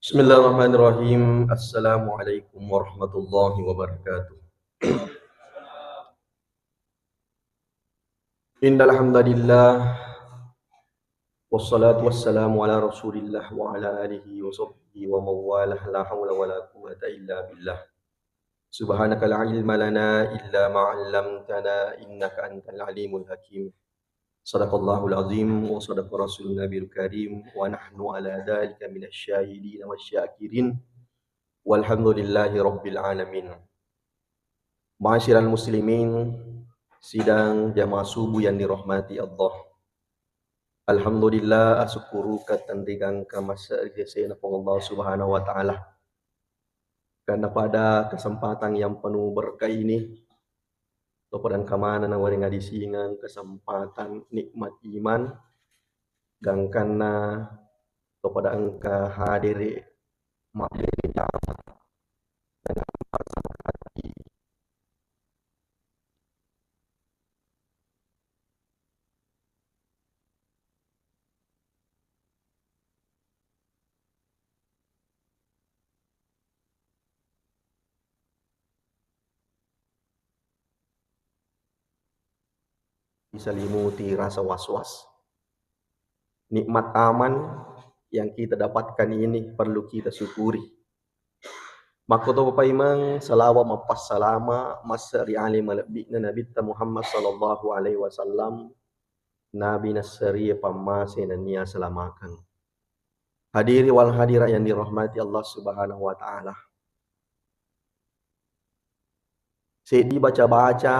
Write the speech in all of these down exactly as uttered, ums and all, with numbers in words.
Bismillahirrahmanirrahim. Assalamualaikum warahmatullahi wabarakatuh. Innal hamdalillah, wassalatu wassalamu ala Rasulillah wa ala alihi wa sahbihi wa mawalah, la haula wala quwwata illa billah. Subhanaka la ilma lana illa ma 'allamtana innaka antal alimul hakim. Sadaqallahul azim wa sadaqa rasulun nabiyul karim wa nahnu ala dzalika minasy syahidin wasy syakirin. Walhamdulillahi rabbil alamin. Ma'asyiral muslimin, sidang jamaah subuh yang dirahmati Allah. Alhamdulillah, asukkuruka tenrigangka masse ri sesena Puang Allah Subhanahu wa Ta'ala. Karena pada kesempatan yang penuh berkah ini, to pada engka maneng nawedding adisingeng kesempatan nikmat iman, gangkanna to pada engka hadiri mabbere jama dengan lapang hati. Diselimuti rasa was-was. Nikmat aman yang kita dapatkan ini perlu kita syukuri. Makkoto paimeng, salawa mappassalama masse ri ale malebbi'na Nabitta Muhammad sallallahu alaihi wasallam, Nabi nasserie pammase nennia selamakeng. Hadiri wal hadirat yang dirahmati Allah Subhanahu wa Ta'ala. Seddi baca-baca,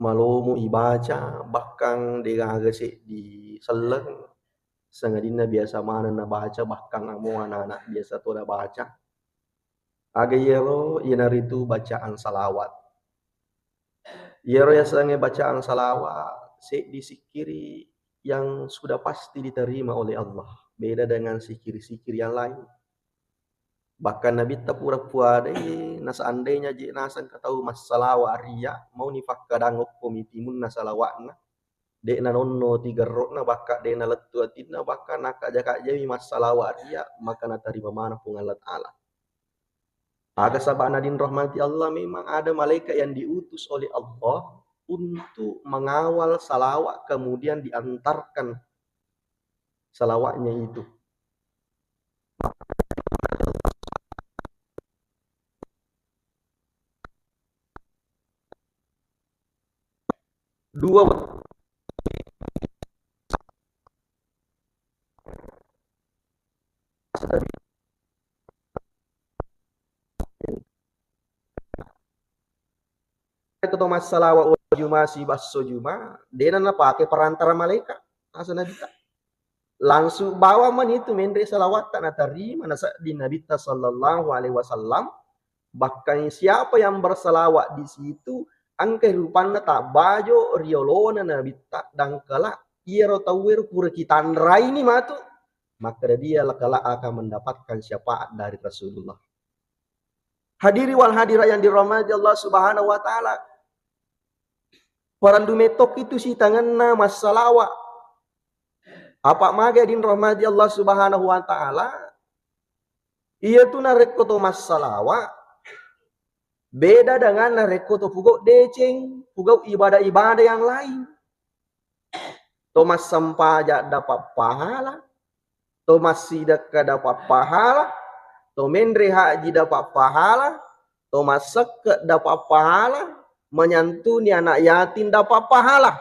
malomo ibaca, bahkan degaga seddi selleng, sangadinna biasa maneng nabaca, bahkan amo anak-anak biasa to nabaca. Aga iyaro? Iyanaritu bacaan salawat. Iyaro yasengnge bacaan salawat, seddi sikkiri yang sudah pasti diterima oleh Allah, beda dengan sikkiri-sikkiri yang lain. Bahkan Nabitta pura puadai, na seandainya je naseng ka tau massalawa ria, mauni fakkadang okko mitimunna salawatna, de' nanonno tigerro'na, bahkan de' nalettu atinna, bahkan nakkaja-kajami massalawa ria, maka natarima maneng Puang Allah Ta'ala. Aga saba'na, hadirin rahmati Allah, memang ada malaikat yang diutus oleh Allah untuk mengawal salawat kemudian diantarkan salawatnya itu. Dua wettu. Ko to massalawa ulang juma sibasso juma, de'na napake perantara malaika, asa Nabitta. Langsung bawa mani tu menre salawatta natarima nasedding Nabitta sallallahu alaihi wasallam. Bahkan siapa yang bersalawat di situ, engka rupanna tabbajo riolona Nabitta, dan kelak iyaro tauwero pura kitanraini matu, maka dia kelak akan mendapatkan syafaat dari Rasulullah. Hadiri wal hadirat yang dirahmati Allah Subhanahu wa Ta'ala. Parellu mettoki tu sitangenna massalawa. Apa maga, hadirin rahmati Allah Subhanahu wa Ta'ala? Iyatu narekko to massalawa, beda dengan narekko to pugau deceng, pugau ibadah-ibadah yang lain. To massempajang dapat pahala, to massidekka dapat pahala, to menre haji dapat pahala, to massekke dapat pahala, menyantuni anak yatim dapat pahala.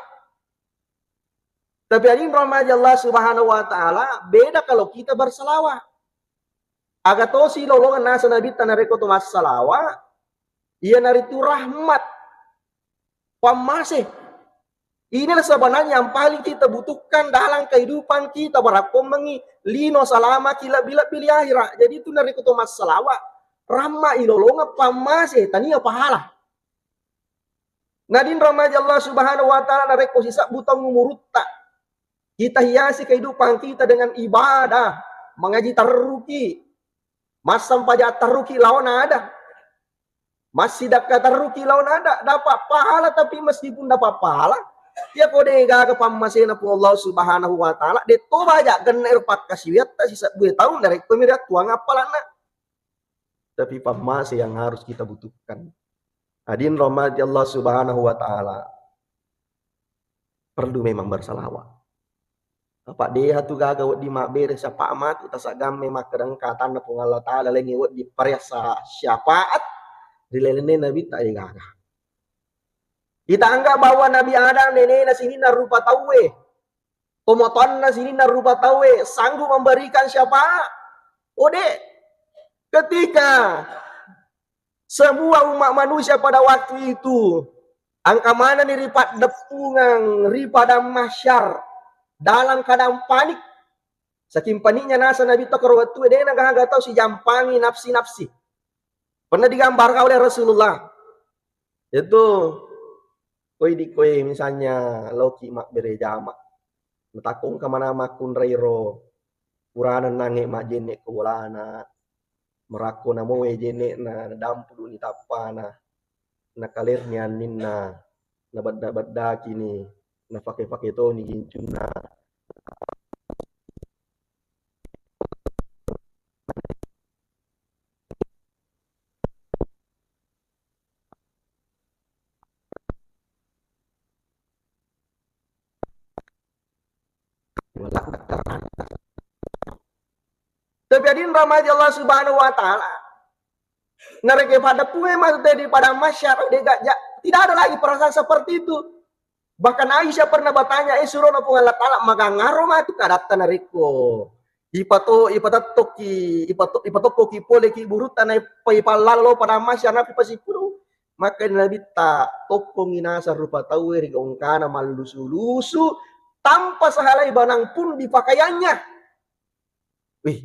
Tapi, hadirin rahmati Allah Subhanahu wa Ta'ala, beda kalau kita bersalawat. Aga tosi lolongeng naseng Nabitta narekko to massalawa, iyanaritu rahmat, pammase. Inilah sebenarnya yang paling kita butuhkan dalam kehidupan kita, barakkommengi lino salamaki lebbi-lebbi li akhirat. Jadi itu narekko to massalawa, rahmat ilolongeng, pammase, tania pahala. Hadirin rahmati Allah Subhanahu wa Ta'ala, narekko sisebbu taung umurutta, kita hiasi kehidupan kita dengan ibadah, mengaji terruki, massempajang terruki laona ada, massidekka terruki laona ada, dapat pahala, tapi meskipun dapat pahala, Iya ko de' gaga pammasena Puang Allah Subhanahu wa Ta'ala, de' to baja genna ero pakkasiwiatta sisebbue taung, narekko mi riattuang appalanna. Tapi pammase yang harus kita butuhkan. Hadirin rahmati Allah Subhanahu wa Ta'ala. Perlu memang bersalawat. Apa' deha tu gaga wedding mabbere syafaat matu, tasagamme makkeda engka atanna Puang Allah Ta'ala laingnge wedding paressa syafaat ri lalenna Nabitta, de' gaga. Itangga bahwa Nabi Adam nenena sininna rupa tauwe, tomatoanna sininna rupa tauwe sanggup memberikan syafaat? Oh, de'. Ketika semua umat manusia pada waktu itu engka manenni ri paddeppungeng ri padang mahsyar dalam keadaan panik. Saking paniknya naseng Nabitta koro wettue, de' nagaga tau sijampangi nafsi-nafsi. Pernah digambarkan oleh Rasulullah. Itu, ko idi' koe misalnya laoki' mabbere jama'. Matakko engka maneng makkunrai ro, purana nangnge' majjenne' ko bolana, marakko namowe jenne'na, nadampudu'ni tappana, nakalerni anninna, nabedda-beddakini, napake-pake toni gincunna. Tapi hadirin rahmati Allah Subhanahu wa Ta'ala, narekko paddeppungeng matu te ri padang mahsyar, de' gaga, tidak ada lagi perasaan seperti itu. Bahkan Aisyah pernah bertanya, "Eh, surona Puang Allah Ta'ala, magangaro matu kadatta narekko ipato-, ipatettokki, ipato-, ipatokkoki poleki burutta naippa ipallalo lao padang mahsyar nappa ipasippulung?" Makkeda Nabitta, "Tokkongi naseng rupa tauwe ri gongkana mallusu-lusu tanpa sehelai benang pun di pakaiannya." Wih,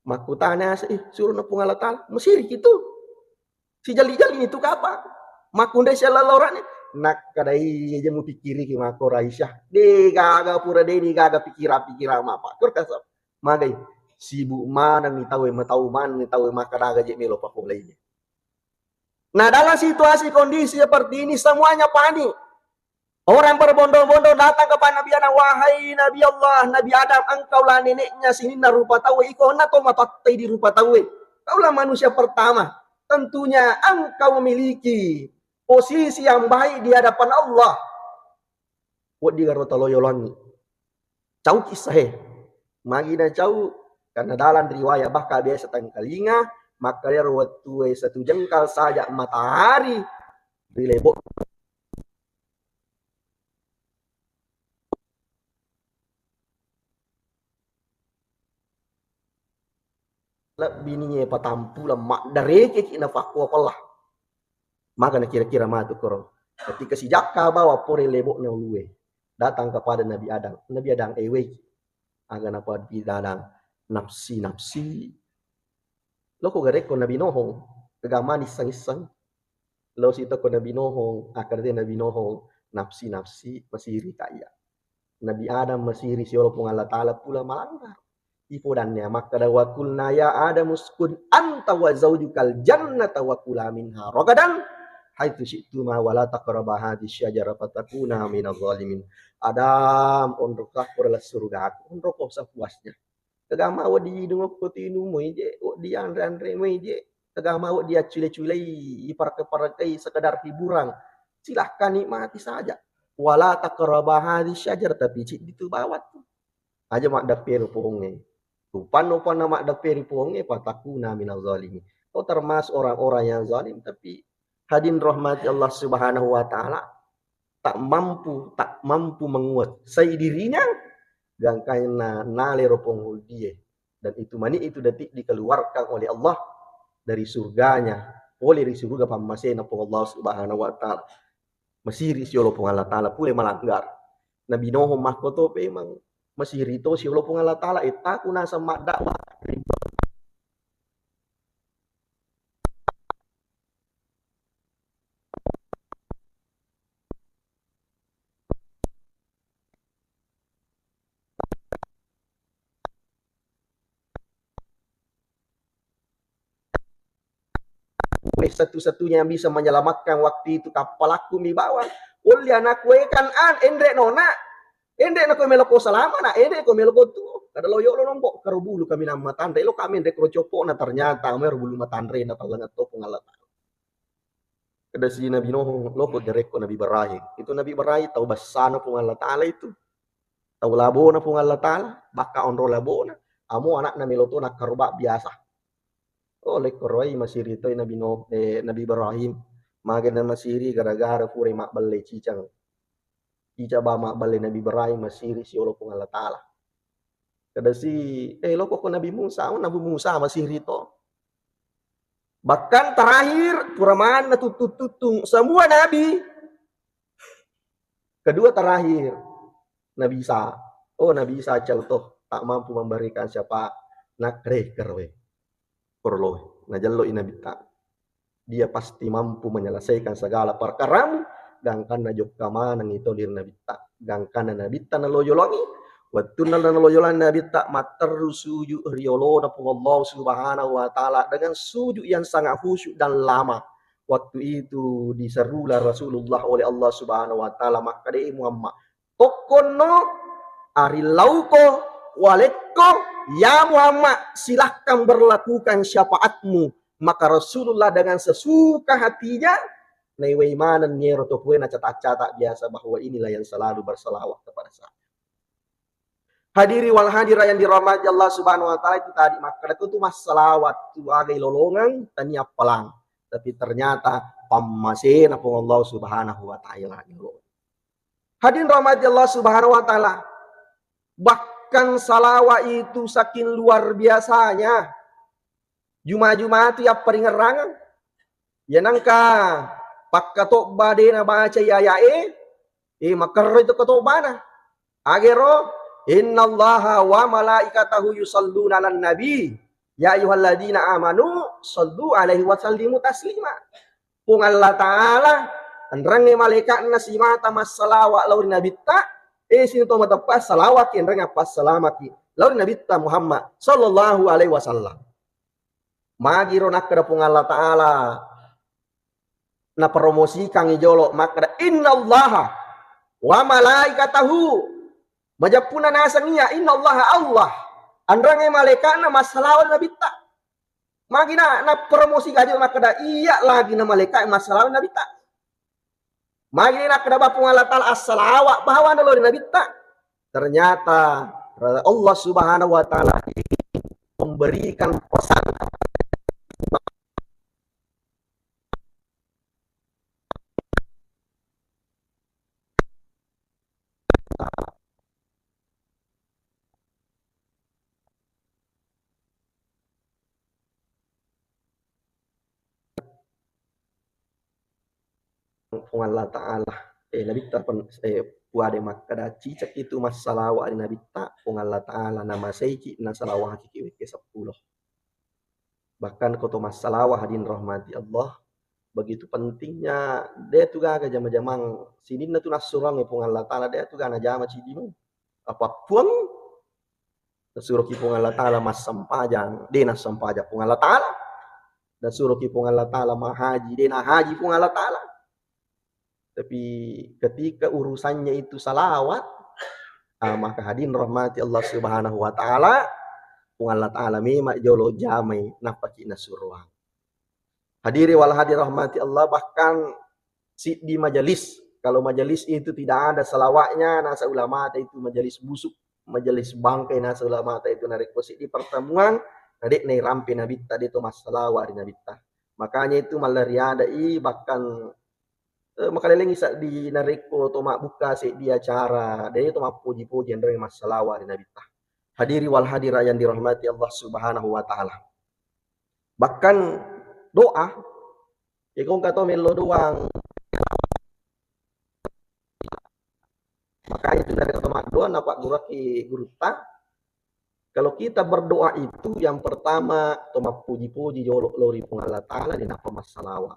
makkutana ase', "Ih, surona Puang Allah Ta'ala, masiriki tu? Sijalli-jallini tu kapang? Makkunrai siallalorani?" Nakkeda, "Iya je mupikkiriki makkoro Aisyah. De' gaga pura, de' ni gaga pikkirang-pikkirang mappakkoro kasa'. Magai, sibuk manenni tauwe, matau manenni tauwe, makkeda aga je melo papolei." Nah, dalam situasi kondisi seperti ini, semuanya panik. Orang berbondong-bondong datang kepada Nabi Adam, "Wahai Nabi Allah, Nabi Adam, engkaulah neneknya sininna rupa tauwe, iko na tomatoatta idi' rupa tauwe. Kaulah manusia pertama. Tentunya engkau memiliki posisi yang baik di hadapan Allah." Wedding garo talo yolongi. Cau kissae. Magi nacau? Karena dalam riwayat bahkan biasa tengkalinga, makkeda ero wettue satu jengkal saja matahari ri lebo' lebbi nie patampuleng maddarekeki nafakkua pella. Maka nakira-kira matu koro. Ketika sijakka bawang pore lebo'na ulue, datang kepada Nabi Adam. "Nabi Adam, ewei." Aga napada Nabi Adam, "Nafsi, nafsi." Loko garekko Nabi Nohong, kegamani isseng-isseng. Lo sitoko Nabi Nohong, akkadete Nabi Nohong, "Nafsi, nafsi, masiri kaya." Nabi Adam masiri siolo Puang Allah Ta'ala pula malanggar. Ipodanna makkeda, "Wa qulna ya Adam uskun anta wa zaujukal jannata wa kula minha ragadan haitsu syi'tuma wa la taqraba hadhihi syajara fatakuna minaz zalimin." "Adam, onroko ko dalam surgaku, onroko sepuasnya. Tegama wedding idung okko tinumoi je, wedding anre-anremoi je, tegama wedding accule-culei, iparake-parakei sekedar hiburan. Silahkan nikmati saja. Wala taqraba hadhihi syajarah, tapi cik ditu bawang tu. Aja maddeppe ri Puangnge. Rupanna-, rupanna maddeppe ri Puangnge, fatakuna minaz zalimin. Kau termasuk orang-orang yang zalim." Tapi hadirin rahmati Allah Subhanahu wa Ta'ala, tak mampu, tak mampu menguasai dirinya, gangkanna nalero Puang weddie. Dan itu mani itu detik dikeluarkan oleh Allah dari surganya, oleh dari surga pammasena Puang Allah Subhanahu wa Ta'ala. Masiri siolo Puang Allah Ta'ala, pole malanggar. Nabi Nuh makkoto memang masiri to siolo Puang Allah Ta'ala, eh, taku naseng maddakwah. Satu-satunya yang bisa menyelamatkan waktu itu kappalakku mi bawang. Qul ya anakku, e Kan'an, enre' nona, enre' nako meloko salama na, enre' ko meloko tu. Kada lo yolo nombo, karo bulu kaminang matanre, lo kami enre' karo copo na, ternyata mero bulu matanre na tallenga to Puang Allah Ta'ala. Kedasi Nabi Nuh, loko jarekko Nabi Ibrahim. Itu Nabi Ibrahim tau bassana Puang Allah Ta'ala itu. Tau labona Puang Allah Ta'ala, bakka onro labona. Amo anakna melo to nakkaroba biasa. Oh, lekko roai masiri toi Nabi Nuh, eh, Nabi Ibrahim. Magana masiri gara-gara purai mabballe cicang. Cicang ba mabballe Nabi Ibrahim masiri siolo Puang Allah Ta'ala. Kedasi, eh, loko ko Nabi Musa, oh, Nabi Musa masiri to. Bahkan terakhir, pura manna tuttung-tuttung semua nabi. Kedua terakhir, Nabi Isa. Oh, Nabi Isa cau toh, tak mampu memberikan syafaat. Nakre kerwe. Korloe. Najello i Nabi ta. Dia pasti mampu menyelesaikan segala perkaramu, gangkanna jokka maneng itu lir Nabi ta. Gangkanna Nabi ta naloyolongi, wettunna naloyolongi Nabi ta, matteru sujud riolona Puang Allah Subhanahu wa Ta'ala dengan sujud yang sangat khusyuk dan lama. Waktu itu diserulah Rasulullah oleh Allah Subhanahu wa Ta'ala, makkeda, "E Muhammad, tokkonno, ari lauko, walekko, ya Muhammad, silahkan berlakukan syafaatmu." Maka Rasulullah dengan sesuka hatinya, naiwai maneng niero topuena catak-catak biasa bahwa inilah yang selalu berselawat kepada saya. Hadiri wal hadirat yang dirahmati Allah Subhanahu wa Ta'ala, itu tadi makkeda tu massalawat tu aga ilolongeng tania palang. Tapi ternyata pammasena Puang Allah Subhanahu wa Ta'ala ilolongeng. Hadirin rahmati Allah Subhanahu wa Ta'ala, bahkan salawat itu saking luar biasanya, juma-juma tu yapparingerrangeng. Ya nangka pakkatobba de nabaca aya'e, eh, makerro itu katobbana. Agero, "Innallaha wa malaikatahu yusalluna 'alan nabi, ya ayyuhalladzina amanu sallu 'alaihi wa sallimu taslima." Puang Allah Ta'ala, enrengnge malaikatna simata massalawa lao ri Nabitta, eh, sining to mateppa salawaki, enreng appassalamaki lao ri Nabitta Muhammad sallallahu alaihi wasallam. Magiro nakkeda Puang Allah Ta'ala, napromosikangngi jolo, makkeda, "Innallaha wa malaikatahu." Majeppuna naseng iya, "Innallaha Allah." Enrengnge malaikatna massalawa ri Nabitta. Magi na, napromosi gaji makkeda, "Iya lagi na malaikat massalawa ri Nabitta." Magi nakkeda ba Puang Allah Ta'ala assalawa bawana lao ri Nabitta. Ternyata Allah Subhanahu wa Ta'ala memberikan pesan Puang Allah Ta'ala, eh, Nabitta pen-, eh, puade makkeda, cicek itu massalawa ri Nabitta, Puang Allah Ta'ala namaseiki, nasalawakiki wekke seppulo. Bahkan ko to massalawa, hadirin rahmati Allah, begitu pentingnya, de tu gaga jama-jamang, sininna tu nassuroangnge Puang Allah Ta'ala, de tu gaga najama cidimu. Apa Puang, nasuroki Puang Allah Ta'ala massempajang, de nassempajang Puang Allah Ta'ala. Nasuroki Puang Allah Ta'ala mahaji, de nahaji Puang Allah Ta'ala. Tapi ketika urusannya itu salawat, ah, maka hadirin rahmati Allah Subhanahu wa Ta'ala, Puang Allah Ta'ala memang jolo jamai nappaki nasuroang. Hadiri wal hadir rahmati Allah, bahkan siddi majelis. Kalau majelis itu tidak ada salawatnya, nasa ulamata itu majelis busuk, majelis bangkai, nasa ulamata itu narekko siddi pertemuan, na de nairampe Nabitta, de to massalawa ri Nabitta. Makanya itu mallariadai, bahkan eh, makalelengi seddi narekko to mabbukka seddi acara, de to mappoji-poji enreng massalawa ri Nabitta. Hadiri wal hadirat yang dirahmati Allah Subhanahu wa Ta'ala. Bahkan doa, iko engka to mello doang. Makanya itu narekko to maddoa, napagguraki gurutta, kalau kita berdoa itu yang pertama to mappoji-poji jolo lao ri Puang Allah Ta'ala, de nappa massalawa.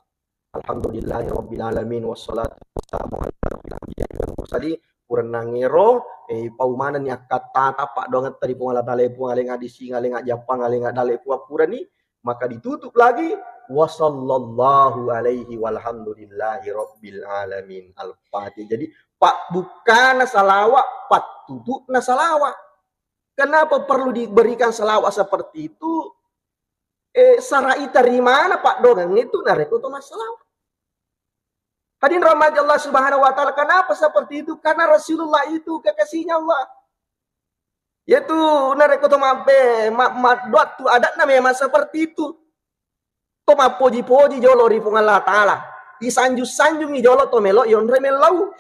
Alhamdulillahi rabbil alamin, wassalatu wassalamu ala asyrafil anbiya'i wal mursalin. Purennangngero, eh, pau manenni akkattata paddoangetta ri Puang Allah Ta'ala, Puang, alenga dising, alenga jappang, alenga dalle, Puang, purani Maka ditutup lagi, "Wa sallallahu alaihi walhamdulillahi rabbil alamin." Al-Fatihah. Jadi, pabbukkana salawa, pattutupna salawa. Kenapa perlu diberikan salawa seperti itu? Eh, sara'i tarimana paddoangeng itu narekko to massalawa. Hadirin rahmati Allah Subhanahu wa Ta'ala, kenapa seperti itu? Karena Rasulullah itu kekasihnya Allah. Yaitu narekko to mabbe, ma-, maddoa tu adatna memang seperti itu. To mappoji-poji jolo ri Puang Allah Ta'ala. Isanju-sanjungi jolo to melo yonre mellau.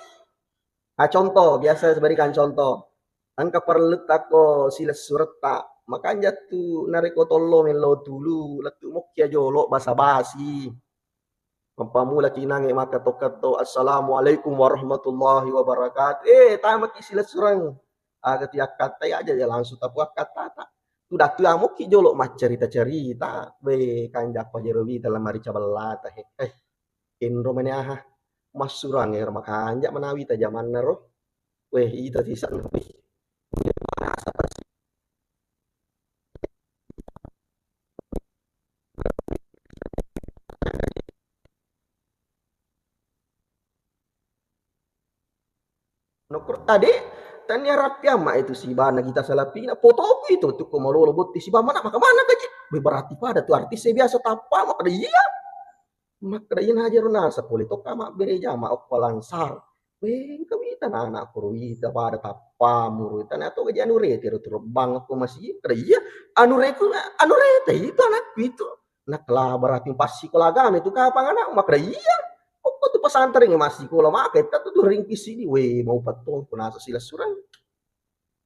Ah, contoh, biasa berikan contoh. Engka parellu takko silessuretta. Makanja tu narekko tollo mello tulu, lettu mokkia jolo basa-basi. Mappamula kinange makkatto-katto, "Assalamualaikum warahmatullahi wabarakatuh." Eh, tamaki silessureng. Aga tiakkattai aja ya langsung tapu akkattata. Tudattu amokki jolo maccarita-carita. Be, kanja pajero wita lamari cabellata he. Eh, enro mani aha. Massurang ero makanja manawi ta jamanna ro. Weh, ita tisanna. Wih. Nokro tadi tania rappiamma itu sibana kita salapina, potoku itu tu ko malolo botti sibana, maka mana gaji? Weh, berarti pada tu artis saya biasa tappa, maka iya. Makkeda, "Iyana ajaro naseng pole tokka mabbere jama okko langsar." Weh, engka wita na anakku ro wita pada tappamu ro, tania to gaji anu rete ro tu rebbang okko masigi. Makkeda, "Iya, anu reku, anu rete itu anakku itu." Nakkeda, "Berarti passikola agama itu kapang anakmu?" Makkeda, "Iya. Okko tu pesantren massikola maka itu tu ringki sini." Weh, mau pattongko naseng silessureng.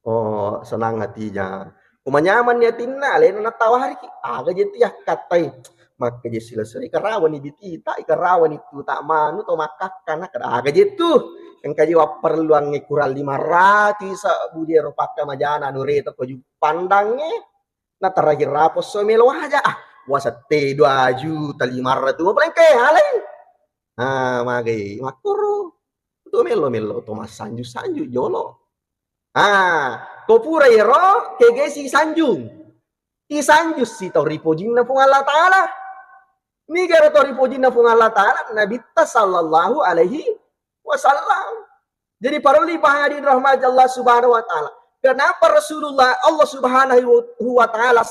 Oh, senang hatinya. Ko manyamanni atinna, alena nattawariki. Aga je tu yakkattai. Makkeje silessureng, ikarawani bitita, ikarawani tuta manu to makkakkana. Kada aga je tu. Engka je wapparelluangnge kurang lima ratu isebbu jero pakkamajana anu reto ko juppandangnge. Na terakhir rapo so melo aja. Ah, wasette dua juta lima ratu. Apa engka alai? Ah, magai makkoro. Tu melo-melo to massanju-sanju jolo. Ah, ko pura ero kegesi sanjung. Isanjussi tau ripojinna Puang Allah Ta'ala. Niga ero tau ripojinna Puang Allah Ta'ala? Nabitta sallallahu alaihi wasallam. Jadi parellu dipahami rahmat Allah Subhanahu wa Ta'ala. Kenapa Rasulullah Allah Subhanahu wa Ta'ala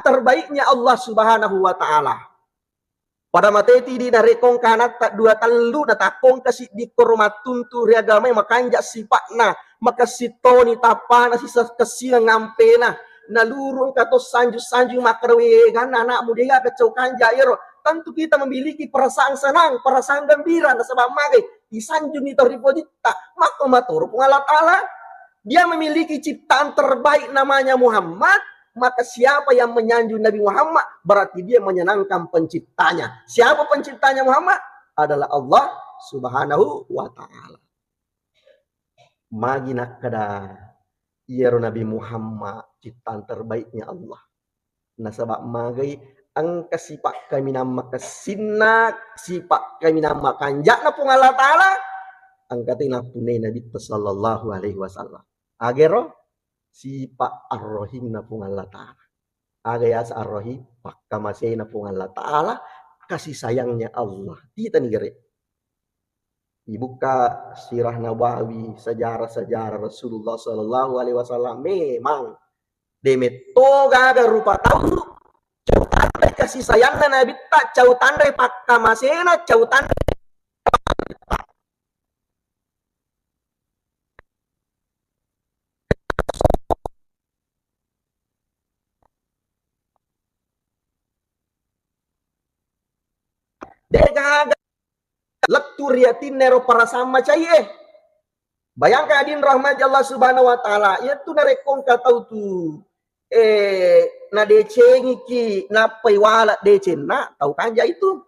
terbaiknya Allah Subhanahu wa Ta'ala. Pada mateti di narekko engka anatta dua tellu, natakkongka siddi koro mattuntu ri agamae, makanja sipa'na, makessing toni tappana, sisa-, kessingeng ampena, naluru engka to sanju-sanju makkeda, "We, ganna anakmu degaga cau kanja ero." Tentu kita memiliki perasaan senang, perasaan gembira, nasaba magai isanjuni tau ripojitta, makko matoro Puang Allah Ta'ala. Dia memiliki ciptaan terbaik namanya Muhammad, maka siapa yang menyanjung Nabi Muhammad, berarti dia menyenangkan penciptanya. Siapa penciptanya Muhammad? Adalah Allah Subhanahu wa Ta'ala. Magi nakkeda, iyaro Nabi Muhammad ciptaan terbaiknya Allah. Nasaba magai engka sipa kaminang makessinna, sipa kaminang makanja'na Puang Allah Ta'ala, engka to nappunnai Nabitta sallallahu alaihi wasallam. Agero sipa arrohimna Puang Allah Ta'ala. Aga yaseng arrohim? Pakkamasena Puang Allah Ta'ala, kasih sayangnya Allah. Titani gere. Ibukka sirah Nabawi, sejarah-sejarah Rasulullah sallallahu alaihi wasallam, memang de metto gaga rupa tau cau tanre kasih sayangna Nabitta, cau tanre pakkamasena, cau tanre de gaga lettu ri atinna ero parasang macai e. Bayangkan hadirin rahmati Allah Subhanahu wa Ta'ala, iyatu narekko engka tau tu, eh, nadecengiki, nappai wala decenna, tau kanja itu.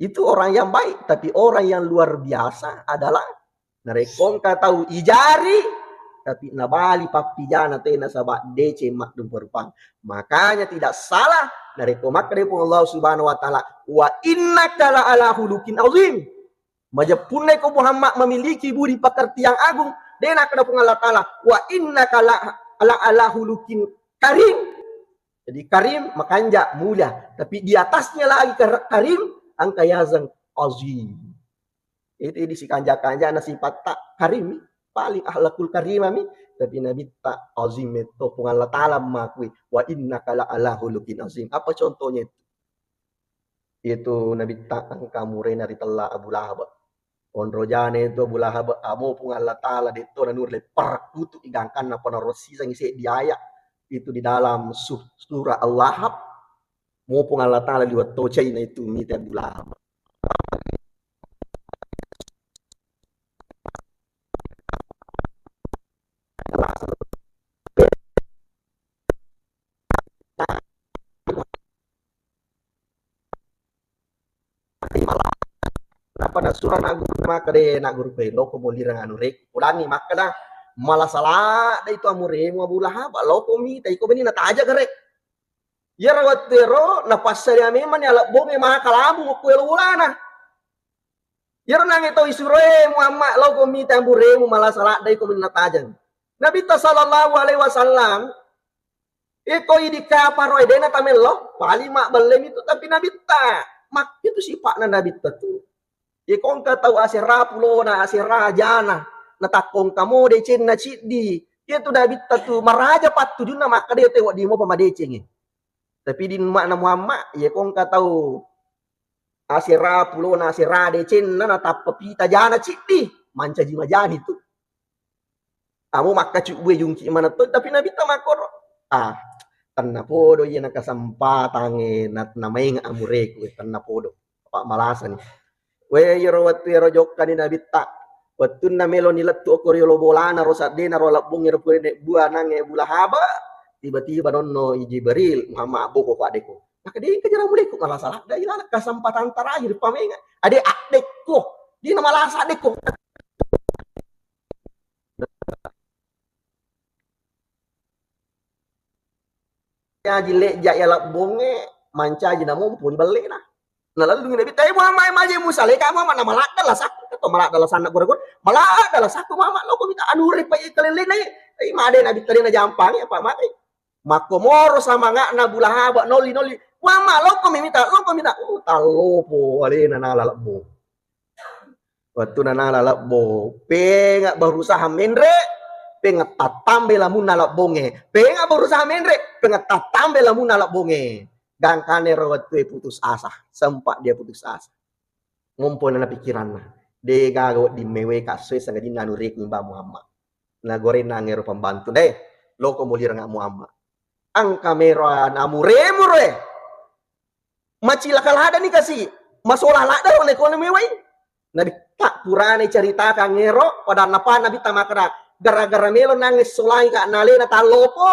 Itu orang yang baik, tapi orang yang luar biasa adalah narekko engka tau ijari, tapi nabali pappijana tena saba deceng maddumpa-rupang. Makanya tidak salah narekko makkeda Puang Allah Subhanahu wa Ta'ala, "Wa innaka la ala hulukin azim." Majeppunna iko Muhammad memiliki budi pekerti yang agung, de nakkeda Puang Allah Ta'ala, "Wa innaka la, la ala hulukin karim." Jadi karim makanja, mulia, tapi di atasnya lagi kar-, karim engka yaseng azim. Itu di sikanja-kanjana sipatta karim, paling akhlakul karimami, tapi nabitta azim metto, Puang Allah Ta'ala makui, "Wa innaka la ala hulukin azim." Apa contohnya itu? Itu nabitta engka murena ritella Abu Lahab. Onro jana itu Abu Lahab, amo Puang Allah Ta'ala detto nanurle perkutu igangkanna panarossisangi seddi ayat itu di dalam su-, surah Al-Lahab. Mo Puang Allah Ta'ala liwat tocaina itu mita Abu Lahab. Napa nasura na guru makkeda, "Na guru pe, loko molireng anu rek." Ulangi makkeda, "Mala saladda itu amuremu Abu Lahab, loko mita iko beni nataja gare." Iyaro wettu ero napassari memang ni alebbonge maka lamu ko elo ulana. Iyaro nange tau isuroe Muhammad loko mita amuremu mala saladda iko beni natajang. Nabitta sallallahu alaihi wasallam Iko idi kaparo e, dena tamello, paling mabbelle mitu, tapi nabitta. Makkitu sipa'na nabitta tu. Iko engka tau asera pulona, asera jana, natakkongka mo decenna ciddi. Iya tu nabitta tu, maraja pattujunna makkeda te wedding mopa madecengi. Tapi di umma'na Muhammad, iya ko engka tau asera pulona, asera decenna, natappa pita jana ciddi, mancaji majani tu. Amo makkacubbue jungki maneng to, tapi nabitta makkoro. Ah, tennapodo iyana kesempatangnge na-, namainga amureku, eh, tennapodo. Apa malasani. We, iyaro wettu iyaro jokkani nabitta. Wettunna meloni lettu okko riolo bolana ro saddena ro lebbong ero purane bua nange Abu Lahab, tiba-tiba nonno i Jibril, "Muhammad, abboko ko addeko." Maka de engka jara muleku malasa ladda ilala kesempatan terakhir pamenga. Ade addeko. Dina malasa addeko. Mancaji lejja iya lebbongnge, mancaji namompo ni bellena. Nalellungi Nabitta, "Eh, Muhammad, eh, maje Musa, leka Muhammad, na maladda lasakku." Kato maladda lasanna gora-gora, maladda lasakku Muhammad, loko mita anu repa iya kalellena iya. Eh, made Nabitta de najampangi apa mate. Makkomoro samanga'na Abu Lahab, nolli-nolli. "Muhammad, loko mi mita, loko mita." Oh, tallopo alena nala lebbong. Wettunna nala lebbo, penga berusaha menre, penga tattambe lamunna lebbongnge. Penga berusaha menre, penga tattambe lamunna lebbongnge. Gangkanna ero wettue putus asa, sempat dia putus asa. Ngompo na pikiranna, de gaga wedding meweka soe sangadinna anu reku imba Muhammad. Nagorenna angero pembantu, "Deh, loko molireng Muhammad." Engka mero amuremu roe. Macilaka ladani kasi, masola ladda ro naikona mewai. Nabitta purana caritakang ero, pada napa Nabitta makkeda, gara-gara melo nangnge solangika nalena tallopo,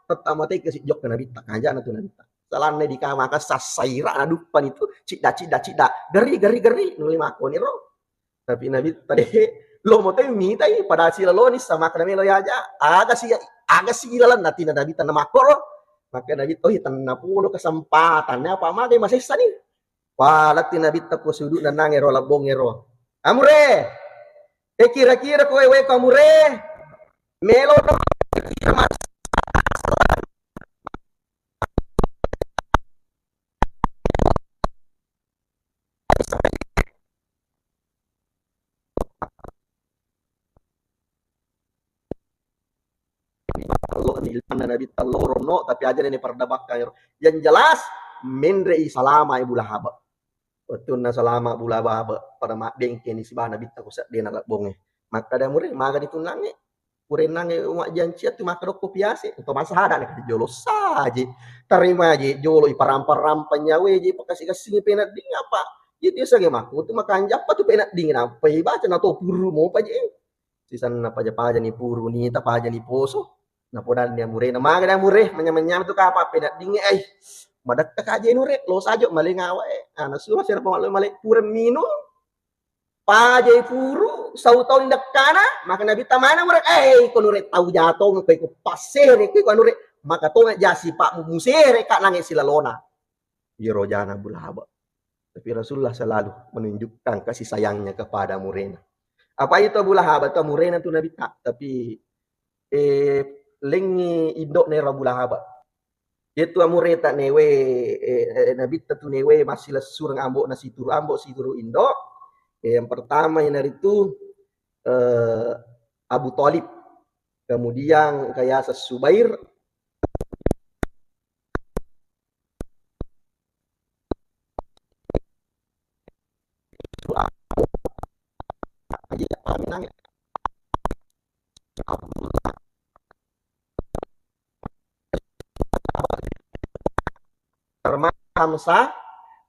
tetta matei kasi jokka Nabitta, kanjana tu Nabitta. Salanna di kamaka sassaira naduppani tu, cidda, cidda, cidda, geri, geri, geri, nuli makkoni ro. Tapi Nabitta de, lo mo te mitai, pada silaloni sama kena melo yaja. Aga si, aga si ilalan natina Nabitta namakkoro. Maka Nabitta, "Oh, tenna pulo kesempatan. Apa mate masessa ni?" Palatti Nabitta ko sudu nanang ero lebbong ero. "Amure, eh, kira-kira kowe weko amure? Melo Lo ni, Nabitta loro no, tapi aja ni perdebatkan ero. Yang jelas, menre i salama Abu Lahab. Wettunna salama Abu Lahab, pada mabbengke ni siba Nabitta ko seddena lebbongnge. Makkeda mure, maga ditunnangnge. Purennangnge majjanci tu makkeda ko piase, engka masahada na jolo saje. Tarima je jolo iparampa-rampa nyawe je, pakassi-kassingi penedding apa. Iya biasa ge makku tu makanjappa tu penedding, nampai baca na to puru mopa je. Sisanna paja-paja ni puru ni, tapaja ni poso. Napodanni amurena, "Maga de amure, manyameng-nyameng tu kapa penedding, eh." Madekka ka je nure, lo sajo male ngawa, eh. Ana suwa sera pamalo male pura minung. Pajai furu, sau tau ni dekkana, maka Nabitta mana mure, eh, ko nure tau jatong, ko, ko passere, ko, ko nure, maka tona jasi pak musere ka nange silalona. Iyaro jana Abu Lahab. Tapi Rasulullah selalu menunjukkan kasih sayangnya kepada murena. Apa itu Abu Lahab atau murena tu Nabitta, tapi eh, lengngi indokna ero Abu Lahab. Yetu amureta newe, eh, eh, Nabitta tu newe massilessureng ambokna situru ambok, situru indok. Eh, yang pertama iyanaritu, eh, Abu Thalib. Kemudian engka yaseng Subair, termasuk Hamzah,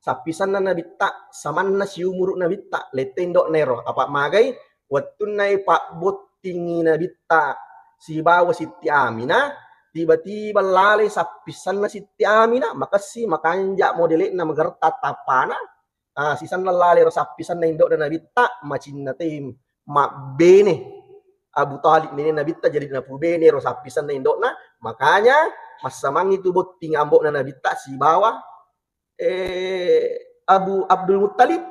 sappisenna Nabitta, samanna siumuru Nabitta, lette indokna ero. Apa magai? Wettunna ipabbottingi Nabitta sibawa Sitti Aminah, tiba-tiba lalai sappisenna Sitti Aminah, makessi makanja modele'na, magerta tappana. Ah, sisenna lalai ro sappisenna indokna Nabitta, macinna tei mabbene Abu Thalib nene Nabitta, jadi napubene ro sappisenna indokna. Makanya massamangi tu botting ambokna Nabitta sibawa, eh, Abu Abdul Muttalib.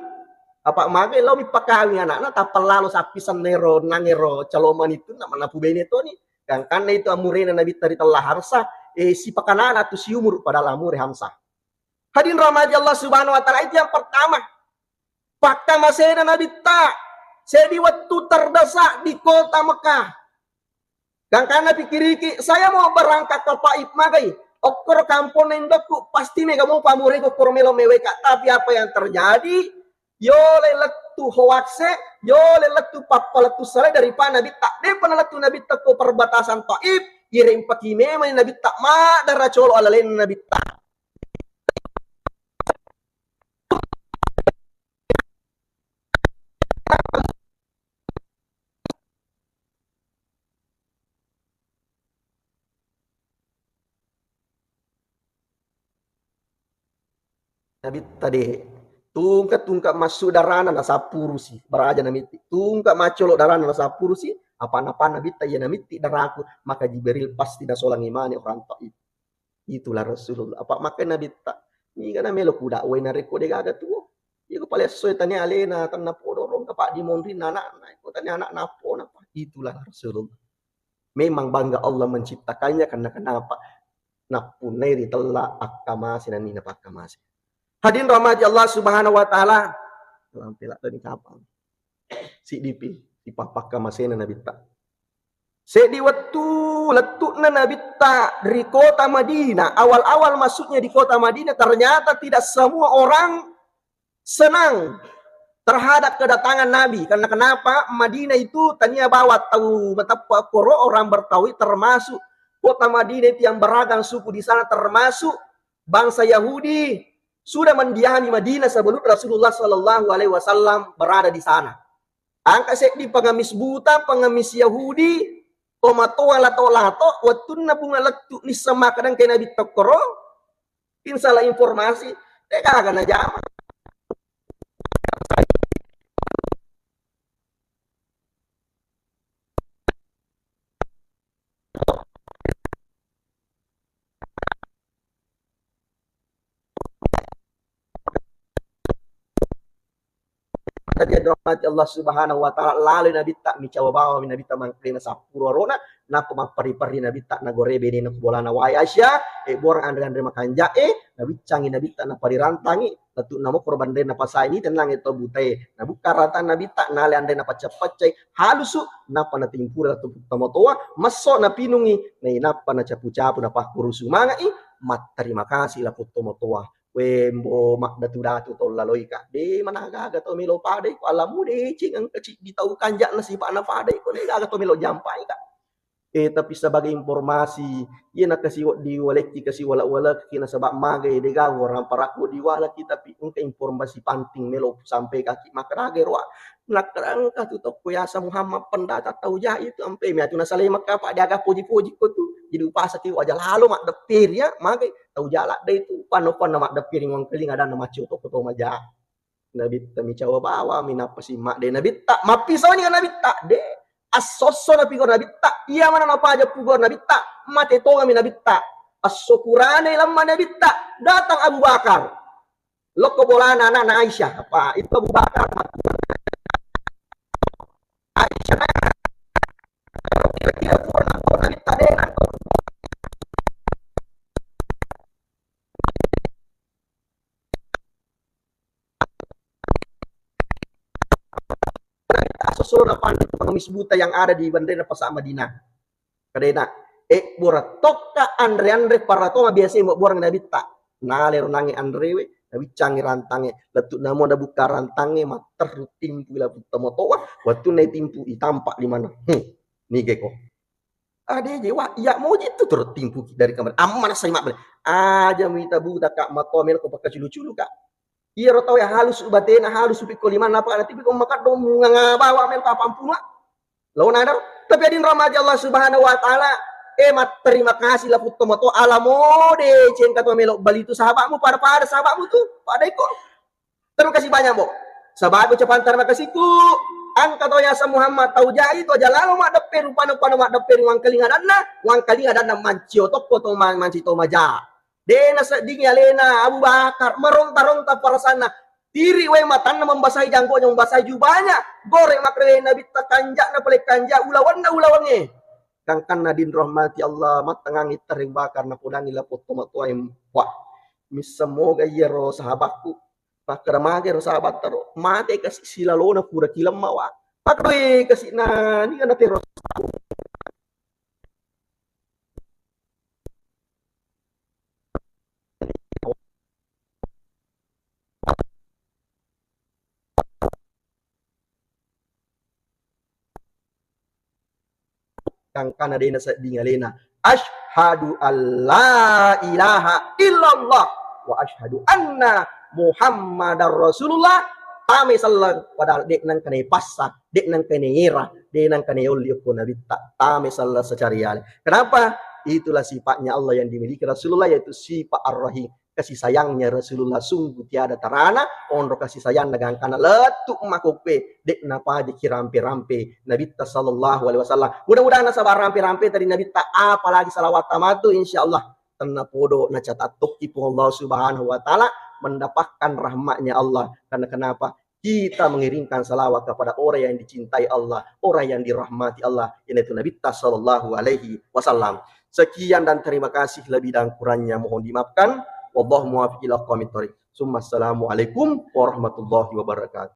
Apa magai lao mi pakawing anakna, tappa lalo sappisenna ero nangero calo manitunna, napubene toni. Gangkanna itu amurena Nabitta ritella Hamzah, eh, sipakanana tu siumuru padahal amure Hamzah. Hadirin rahmati Allah Subhanahu wa Ta'ala, itu yang pertama. Pakkamasena Nabitta, seddi wettu terdesak di kota Mekah. Gangkanna pikiriki, saya mau berangkat ke Taif magai. Okkoro kamponna indokku, pasti mega mopa amurengku okkoro melo meweka. Tapi apa yang terjadi? Yole lettu hoakse, yole lettu pappalettu salai daripada Nabitta. Depa nalettu Nabitta ko perbatasan Taif, ireng paki memang Nabitta maddara colo alalenna Nabitta. Nabitta de. Tungka-tungka massu darana nasappurusi. Baraja namitti. Tungka macolo darana nasappurusi. Apa-apa Nabitta iya namitti daraku. Maka Jibril pasti nasolangi mane orang Taif. Itulah Rasulullah. Apa makai Nabitta? Niga namelo kudakwai narekko degaga tuo. Iko pale esso tania alena, tanna podorong ka paddi monrinna anakna. Iko tania anak napo napa. Itulah Rasulullah. Memang bangga Allah menciptakannya karena kenapa? Nappunnai ritella akkamase nani napakkamase. Hadirin rahmati Allah Subhanahu wa Ta'ala. Lampe ladde ni kapang. Siddipi, sipapakkamasena Nabitta. Seddi wettu lettu'na Nabitta ri kota Madinah, awal-awal masuknya di kota Madinah, ternyata tidak semua orang senang terhadap kedatangan Nabi. Karena kenapa? Madinah itu tania bawa tau mateppe koro, orang bertauhid, termasuk kota Madinah itu yang beragam suku di sana, termasuk bangsa Yahudi sudah mendiami Madinah sebelum Rasulullah Shallallahu Alaihi Wasallam berada di sana. Angka seddi pengemis buta, pengemis Yahudi, tomatoa lato-lato, wettunna bunga lettu nisseng makkadang ke Nabi tokkoro, insala informasi, degaga najama. Jadi rahmati Allah Subhanahu wa Ta'ala, laloi Nabitta, micawa bawami Nabitta mangkena sappuro arona, nappa mapperri-perri Nabitta, nagore benena ku bolana wae Asya, e borang anre-anre makanja'e, nawiccangi Nabitta, naparirantangi, lettu'na mokko ro banrenna pasaini, tennangnge to butae, nabukka rantang Nabitta, nale anre napacca-paccai, halusu, nappa natimpura lettu tomatoa, messo napinungi, nainappa nacapu-capu, napakkurusu mangai, matterima kasih lapong tomatoa. Wembo maddatu-datu tau laloika. De managaga tau melo padai ko alamu deceng engka ciddi tau kanja'na sipa'na padai ko degaga tau melo jampai ka. Eh, tapi sebagai informasi, iya nakasiwedding walekki kasiwala-walekki nasaba magai degaga orang parakku diwalaki, tapi engka informasi penting melo sampai kaki makkadaga roa. Nakkarangka tu tokko yaseng Muhammad Pendata tau ja'i tu ampe mi atu nasalai Mekka pa deaga poji-poji ko tu. Jadi upasaki waja lalo maddepperi ya, magai tau jala dai tu panno-panno maddepperi ngongkeling adanna maccio tokko to maja. Nabitta micawa bawang mi nappa simma de Nabitta. Mappisoni Nabitta de. Assosso napigor Nabitta. Iya mana napaja pugor Nabitta. Mate tongami Nabitta. Esso purane lamma Nabitta. Datang Abu Bakar. Lokko bolana anakna Aisyah. Apa itu Abu Bakar? Aisyah. Kira-kira pura Nabitta de. Asosoro napanre tu pengemis buta yang ada di bandrena pasar Madinah. Kadena, eh, bora tokka anre-anre para toma biasa mo borang Nabitta. Nalero nange anrewe, nabiccangi rantange. Lettu namo nabukka rantange, matterru timpu ila putta motoa, wattunna timpu itampak limana. Hmm, nigeko. Ade je, wah, iya moji tu terus timpu dari kamar. Amma nasai mabbere. Aja mita buta, Kak, matoa melo ko pakkaculu-culu, Kak. Iyaro tau ya halus batena, halus pikko limana, apa nanti pikko makaddo munganga bawa melo papampuna. Laona daro. Tapi adin rahmati Allah Subhanahu wa Ta'ala, eh, mat-, terima kasih la putto mato alamode cengka to melo bali tu sahabatmu, pada-pada sahabatmu tu, pada iko. Terima kasih banyak, Bo. Sebab ucapan terima kasihku, engka to yaseng Muhammad tau jadi to jalalo maddeppe rupana, upana maddeppe ri wangkaling adanna, wangkaling adanna mancio tokko to ma-, manci to maja. De naseddingi alena Abu Bakar, meronta-ronta perasanna. Tiri wae matanna membasahi janggonya, membasahi jubahnya. Gore makrewe Nabitta kanja'na pale kanja ulawanna ulawangnge. Gangkanna din rahmati Allah, mattengangi tereng bakar napodangi lapotto matoae. Wah, misseng moga iyaro sahabatku. Makkeda magero sahabatta ro, mate kasi silalona pura kilemma wa. Pakkoi kasi na niga na tero. Gangkana de nasedding alena. Asyhadu alla ilaha illallah wa asyhadu anna Muhammadar Rasulullah. Tame selleng, padahal de nengka ne passa, de nengka ne era, de nengka ne olli okko Nabitta. Tame selleng secari ale. Kenapa? Itulah sifatnya Allah yang dimiliki Rasulullah, yaitu sifat Ar-Rahim. Kasih sayangnya Rasulullah sungguh tiada tarana, onro kasih sayangna gangkana lettu makoppe, de napaja kirampe-rampe Nabitta sallallahu alaihi wasallam. Mudah-mudahan nasaba rampe-rampe tadi Nabitta, apalagi salawat tamatu, insya Allah tenna podo nacatat tokki Puang Allah Subhanahu wa Ta'ala, mendapatkan rahmatnya Allah. Karena kenapa? Kita mengirimkan salawat kepada orang yang dicintai Allah, orang yang dirahmati Allah, yaitu Nabitta sallallahu alaihi wasallam. Sekian dan terima kasih, lebih dan kurangnya mohon dimaafkan. Wallahu muwaffiq ila aqwamit thariq. Summa assalamualaikum warahmatullahi wabarakatuh.